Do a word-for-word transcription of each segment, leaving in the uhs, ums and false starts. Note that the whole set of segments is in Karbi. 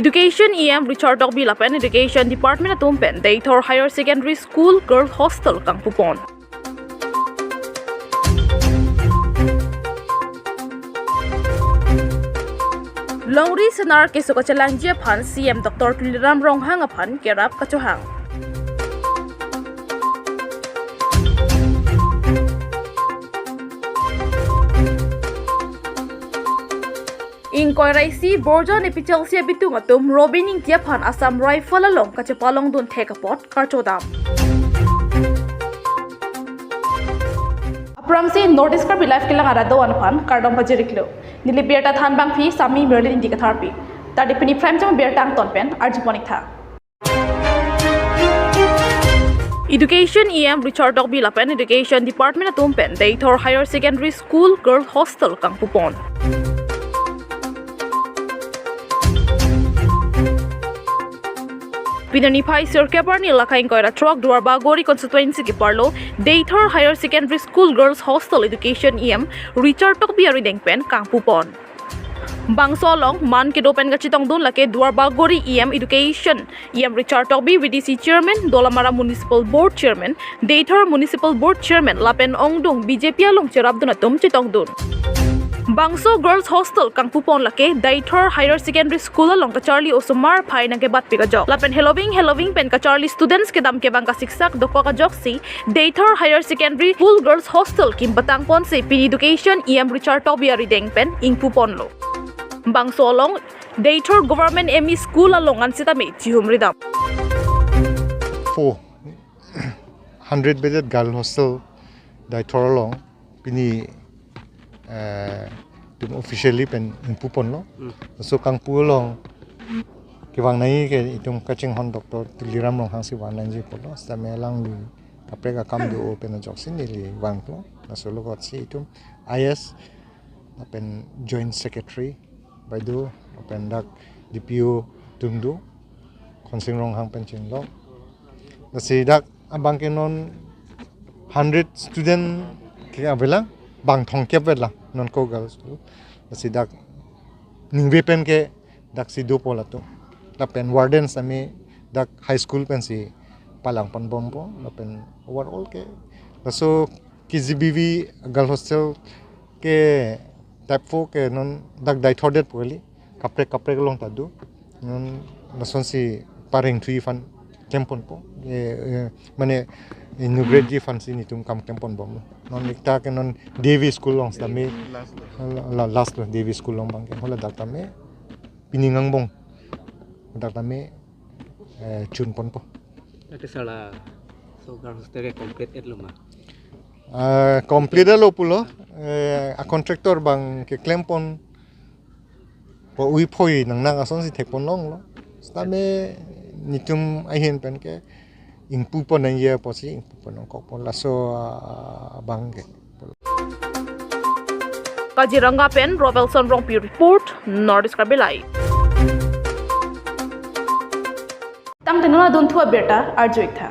Education E M Richard Tokbi lapen Education Department atum pen Deithor Higher Secondary School Girls Hostel kangpupon. Longri senar keso kachelangji aphan C M Doctor Tuliram Ronghang aphan kerap kachohang. Ingkoi ra isi Borjan A P H L C abitung atum Robin Ingti aphan Assam Rifle along kachepalongdun thek apot karchodam. Aphrangsi North East Karbi Live kelang arat do-an aphan kardom pajir-iklo. Neli birta thanbangpi Sami Merlin Ingti katharpi. Tadi pini prime time birta angton pen arjupon-iktha. Education E M Richard Tokbi lapen Education Department atum pen Deithor Higher Secondary School Girls Hostel kangpupon. Pini niphai sirkep arni lake ingkoi ra throk Duarbagori constituency keparlo Deithor Higher Secondary School Girls Hostel Education E M Richard Tokbi arideng pen kangpupon. Bangso along man kedo pen kachetongdun lake Duarbagori E M Education, E M Richard Tokbi, V D C Chairman, Dolamara Municipal Board Chairman, Deithor Municipal Board Chairman lapen ongdung B J P along cherapdun atum chetongdun. Bangso Girls Hostel kangpupon lake Deithor Higher Secondary School along kacharli osomar aphai nangkebatpik ajok. Lapen heloving heloving pen kacharli students kedam kevang kasiksak dokok ajoksi Deithor Higher Secondary School Girls Hostel kim patangponsi pini Education E M Richard Tokbi arideng pen ingpuponlo. Bangso along Deithor Government M E School along an sitame chihumridam. Four hundred bedded girl hostel Deithor along pini, eh, itum officially pen ingpuponlo. Hmm. So kangpu along kevang nangji ke itum kachinghon Doctor Tuliram Ronghang si vang nangji pulo. Sitame alangli kaprek akam do pen ajoksi neli vanglo. Laso along si itum I S lapen Joint Secretary baido lapen dak D P O atum do, Khonsing Ronghang pen chinglok. Lasi dak abang ke non hundred student ke avelang, bang thomkep avelang non ko girls school. Lasi dak ningve pen ke daksi dopo latum. Lapen warden sitame dak high school pensi palangponbompo, lapen overall ke. Laso K G B V girl hostel ke type four ke non dak Deithor det pu kali, kaprek kaprek along ta do. Non lasonsi pareng thui aphan klemponpo. Eh, eh, mane inaugurate ji aphansi netum kam klemponbomlo. Non ekta ke non D A V school along sitame. Last lo. La, la, last lo D A V school along abang ke. Hala dak tame pining angbong dak tame, eh, chunponpo. Dak ke sala so girl hostel ke complete etlo ma? Ah, complete lo pulo. Eh, a contractor abang ke klemponpo, ui phoi nangnak asonsi thekponlonglo. Sitame netum ahin pen ke ingpupon nangji apotsi ingpupon nangkokpo laso, ah, abang ke. Kaziranga pen Robelson Rongpi report, North East Karbi Live. Tangte non adunthu abirta arju-iktha.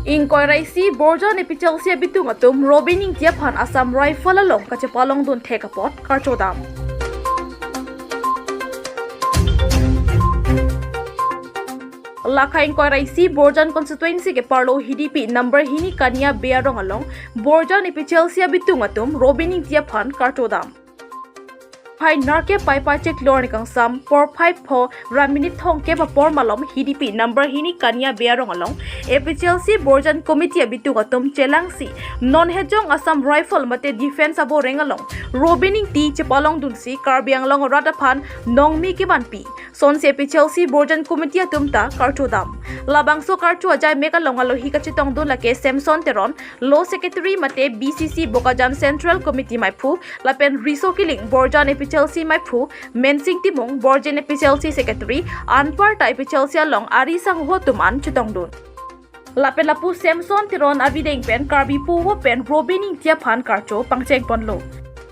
Ingkoi ra isi Borjan A P H L C abitung atum Robin Ingti aphan Assam Rifle along kachepalongdun thek apot karchodam. Lake ingkoi ra isi Borjan constituency keparlo Hidipi number hini Kania Bey arong along Borjan A P H L C abitung atum Robin Ingti aphan karchodam. Phai nerkep pai pacheklo arni kangsam porphai pho ra minute thomkep apor malom Hidipi number hini Kania Bey arong along A P H L C Borjan Committee abitung atum chelangsi non hejong Assam Rifle mate defense aboreng along Robin Ingti chepalongdunsi Karbi Anglong arat aphan nongmi kevanpi. Sonsi A P H L C Borjan Committee atum ta karchodam. Labangso karcho ajai mek along alohi kachetongdun lake Samson Teron, Law Secretary mate B C C Bokajan Central Committee maiphu, lapen Riso Killing, Borjan A P H L C maiphu, Mensing Timung, Borjan A P H L C Secretary, anparta A P H L C along ari sangho atum an chetongdun. Lapen lapu Samson Teron avideng pen Karbi Poho pen Robin Ingti aphan karcho pangchengponlo.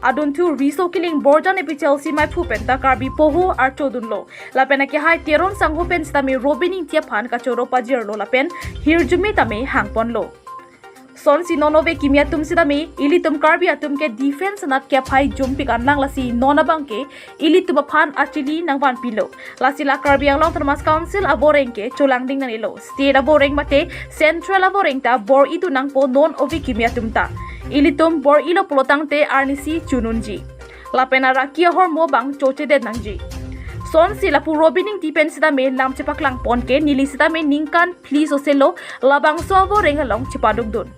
Adunthu Riso Killing Borjan A P H L C maiphu penta Karbi Poho archodunlo. Lapen akehai Teron sangho pen sitame Robin Ingti aphan kachoro pajirlo lapen hirjume tame hangponlo. Sonsi non ove kimi atum sitame ilitum Karbi atum ke defense anat ke aphai jumpik anlang lasi non abang ke ilitum aphan achili nangvanpilo. Lasi la Karbi Anglong Autonomous Council aboreng ke cholangding nangnelo. State aboreng mate central aboreng ta bor-idun nangpo non ove kimi atum ta. Ilitum bor-ilo pulotangte arnisi chununji. Lapen araki ahormu abang chochedet nangji. Sonsi lapu Robin Ingti pen sitame lam chepaklangpon ke neli sitame ningkan phli soselo labangso aboreng along chepadukdun.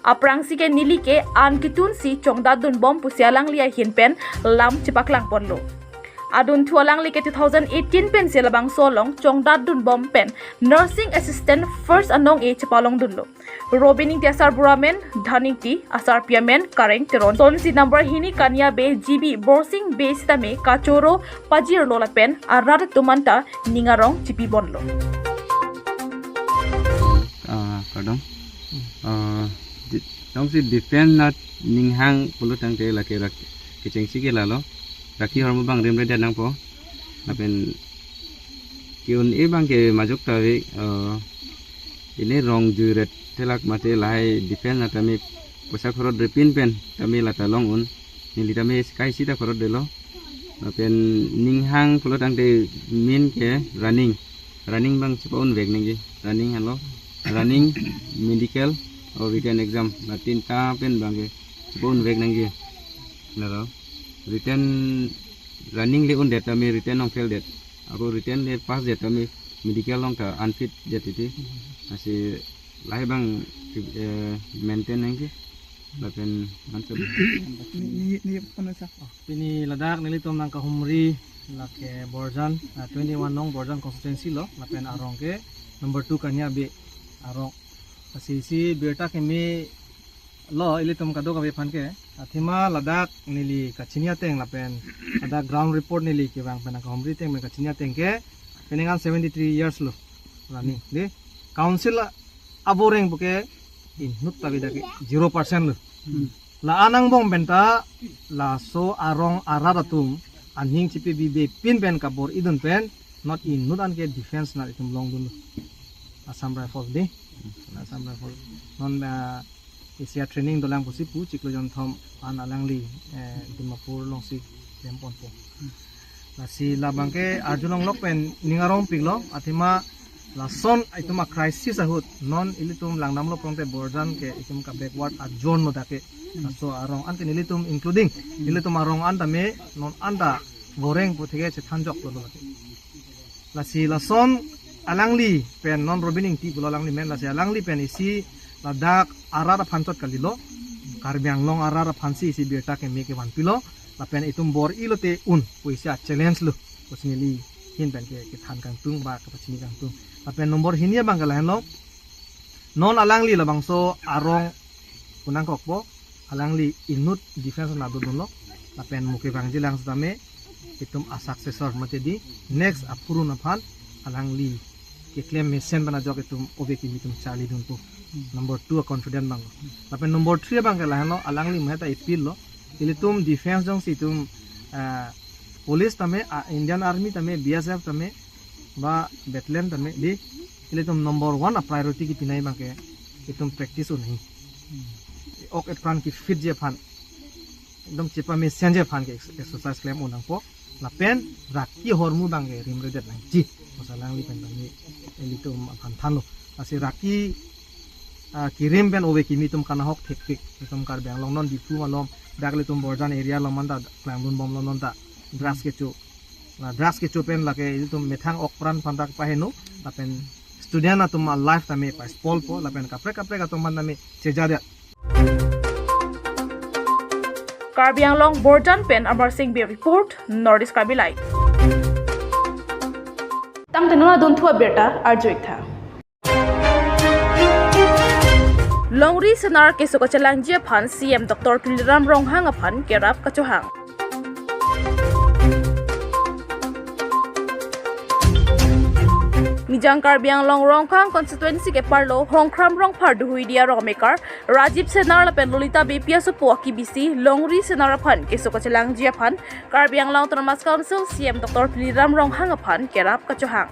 Aphrangsi ke neli ke an ketunsi chongdatdunbom pusi alangli ahin pen lam chepaklangponlo. Adunthu alangli ke two thousand eighteen pensi labangso along chongdatdunbom pen nursing assistant first anong-e chepalongdunlo. Robin Ingti asarbura amen Dhan Ingti, asarpi amen Kareng Teron. Sonsi number hini kania be G B Borsing Bey sitame kachoro pajirlo lapen arat atum anta ning arong chipibonlo. Ah, pardon. Ah, di-, jongsi defense anat ninghang pulotangte lake rak kechengsi ke lalo. Raki ahormu abang rimredet nangpo. Lapen ke-un-e abang ke majok ta ave, ah, ili rong juret telak mate lahai defense anat tame poisa khorodre pin pen tame lata long-un. Neli tame sky sita khorodetlo. Lapen ninghang pulotangte main ke running. Running abang chepa-unvek nangji. Running halo. Running, medical, or written exam. La tinta pen abang ke chepa-unvek nangji. Lalo. Written, running le undet tame written nang faildet. Ako written le passdet tame medical along ta unfitdet titi. Lasi lahai abang, eh, maintain nangji. Lapen answer. Ni, ni, ni, ano sa? Oh, pini ladak nelitum nangkahumri lake Borjan, ah, twenty-one nong Borjan constituency lo, lapen arong ke number two kania be arong. Lasi isi birta kemelo ilitum kadokave aphan ke. Athema ladak neli kachini ateng lapen ladak ground report neli kevang pen nangkahumri ateng pen kachini ateng ke penang an seventy-three years lo running. Dei, council aboreng puke inut ta bida ke zero percent lo. Hmm. La-an angbong penta laso arong arat atum aning chipibibe pin pen kabor-idun pen non inut an ke defense anat itum longdunlo. Assam Rifle dei. Assam Rifle. Non, ah, isi a-training dolang pusi pu chiklo jonthom an alangli, eh, Dimapur alongsi klem ponpo. Lasi labang ke arjulonglok pen ning arongpiklo, athema lason itum a-crisis ahut non ilitum langdamlo pulotangte Borjan ke itum ka-backward a-zone lo dak ke. Laso arong an ke nelitum including nelitum arong an tame non anta boreng pu theke chethanjoklo dak ke. Lasi lason alangli pen non Robin Ingti pulo alangli amen, lasi alangli pen isi ladak arat aphan chot kalilo, Karbi Anglong arat aphansi isi birta keme kevanpilo, lapen itum bor-ilo te un pu isi a-challenge lo pusi neli ahin pen ke kethan kangtung ba kapachini kangtung. Lapen number hini abang ke lahenlo, non alangli labangso arong pu nangkokpo, alangli inut defense anat dodunlo, lapen mo kevangjilang sitame itum a-successor mate dei next aphurun aphan alangli keklem mesen pen ajok itum ove kimi atum charlidunpo. Number two a-confident abang. Lapen number three abang ke lahenlo, alangli maheta appeal lo, ilitum defense jongsi itum, ah, police tame, ah, Indian Army tame, B S F tame, ba battalion tame dei, ilitum number one a-priority kipinai abang ke itum practice unji. Ok epran kefitji aphan, ekdom chepamesenji aphan ke ex-, exercise klem un nangpo. Lapen raki ahormu abang ke rimredet nangji. Pusi alangli pen tame ilitum aphan thanlo. Lasi raki, ah, kerim pen ove kimi atum kanahok thekthek. Itum Karbi Anglong non Diphu malom, dak ilitum Borjan area along anta klangdunbomlo non ta drugs kecho. La drugs kecho pen lake itum methang ok pran aphan ta paheno, lapen student atum a-life tame pa-spoilpo, lapen kaprek kaprek atum aphan tame chejaria. Karbi Anglong Borjan pen Amar Singh Bey report, North East Karbi Live. Tangte non adunthu abirta arju-iktha. Longri senar keso kachelangji aphan C M Doctor Tuliram Ronghang aphan kerap kachohang. Nijang Karbi Anglong Rongkhang constituency ke-arlo Hongkhram Rongphar Duhuidi arong amekar Rajiv Senar lapen Lolita Beypi asopo akibisi Longri senar aphan keso kachelangji aphan Karbi Anglong Autonomous Council C M Doctor Tuliram Ronghang aphan kerap kachohang.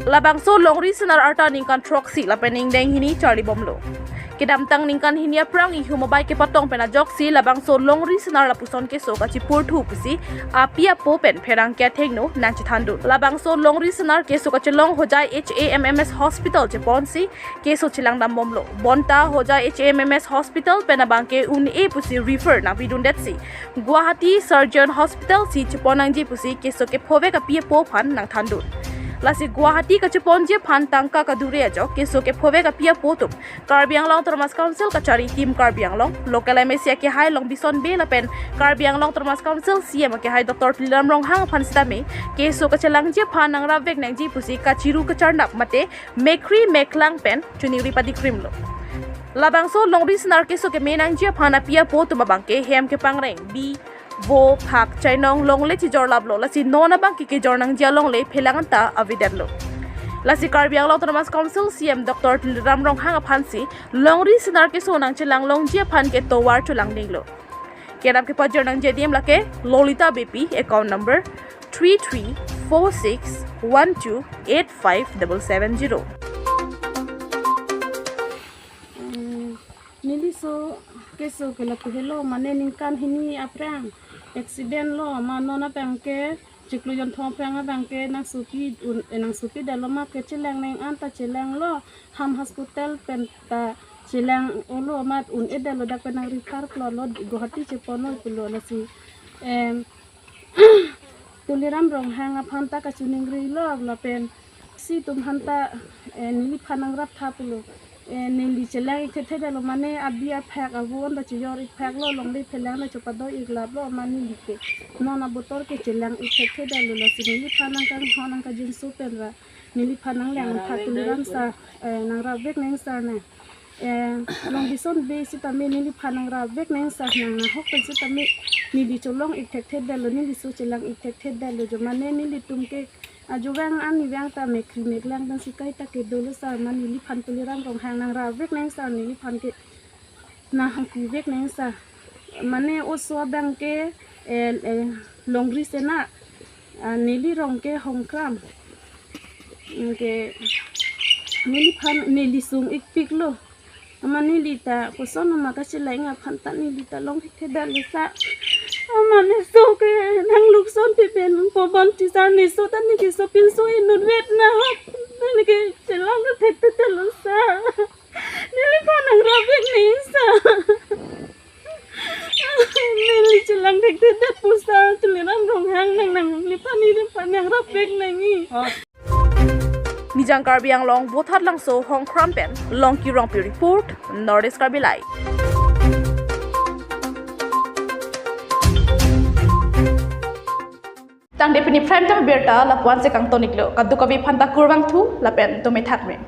Labangso Longri senar arta ningkan throksi lapen ingdeng hini charlibomlo. Kedamtang ningkan hini aphrang ihum abai kepatong pen ajoksi labangso Longri Senar lapuson keso kachipurthu pusi api apo pen pherangke athengno nangchethandun. Labangso Longri Senar keso kachelong Hojai H A M M S Hospital cheponsi keso chelangdambomlo. Bonta Hojai H A M M S Hospital pen abangke un-e pusi refer nangpidundetsi Guwahati Surgeon Hospital si chepon nangji pusi keso kephovek api apo aphan nangthandun. Lasi Guwahati kacheponji aphan tangka kadure ajok keso kephovek api apo atum Karbi Anglong Autonomous Council kachari Team Karbi Anglong, local M A C akehai Longbison Bey lapen Karbi Anglong Autonomous Council C E M akehai Doctor Tuliram Ronghang aphan sitame keso kachelangji aphan nangrapvek nangji pusi kachiru kacharnap mate mekhri meklang pen chiningri padikrimlo. Labangso Longri Senar keso keme nangji aphan api apo atum abangke hem kepangreng, bi, vo, phak, chainong longle chijorlaplo, lasi non abangke kejor nangji alongle phelang anta avedetlo. Lasi Karbi Anglong Autonomous Council C E M Doctor Tuliram Ronghang aphansi Longri Senar keso nangchelang longji aphan ke tovar chelangdinglo. Kerap kepajor nangji adim lake Lolita Beypi, account number three three four six one two eight five double seven zero. Mm, neli so keso ke lapu helo, mane ningkan hini aphrang accident lo, ma non abangke chiklo jonthom aphrang abangke nangsopi un, eh, nangsopi detlo ma kechelang neng anta chelanglo, Ham Hospital pen ta chelang-olo amat un-edetlo, dak pen nangrefer klolo Guwahati cheponlo pulo, lasi em Tuliram Ronghang aphan ta kachiningrilo lapen si atum aphan ta, eh, neliphan nangraptha pulo. Eh, neli chelang-ik thekthedetlo, mane abi aphak avo anta chijor-ik phaklo, longle phelang ta chepado-iklaplo, mane neli ke non abotor ke chelang-ik thekthedetlo, lasi neliphan nangkanghon nangkajinso pen ra neliphan nanglangtha Tuliram sir, eh, nangrapvek nang sir ne. Eh, Longbison Bey sitame neliphan nangrapvek nang sir, nang nahok pen sitame neli cholong-ik thekthedetlo, neli so chelang-ik thekthedetlo, jo mane nelitum ke ajuvang ani vang ta mekhri meklang pensi kaita kedolo sir, mane neliphan Tuliram Ronghang nangrapvek nang sir, neliphan ke nangpuvek nang sir. Mane oso abangke, eh, eh, Longri Senar, ah, neli rong ke Hongkram. Ke neliphan neli sung-ikpiklo. Ama neli ta koson ama kachelang aphan ta neli ta long thekthedetlo sir. Ama ne so ke nang lukson pipen pobon ti sir, ne so ta ne keso pinso inutvet na hap. Ne kechelang thekthedetlo sir. Neliphan nangrapvek nang sir. Neli chelang thekthedet pu sir, Tuliram Ronghang nang, nangliphan neliphan nangrapvek nangji. Nijang Karbi Anglong, Bothatlangso Hongkram pen Longki Rongpi report, North East Karbi Live. Tangte pini prime time birta lapu-an si kangton-iklo, kadokave aphanta kurvangthu lapen dome thakme.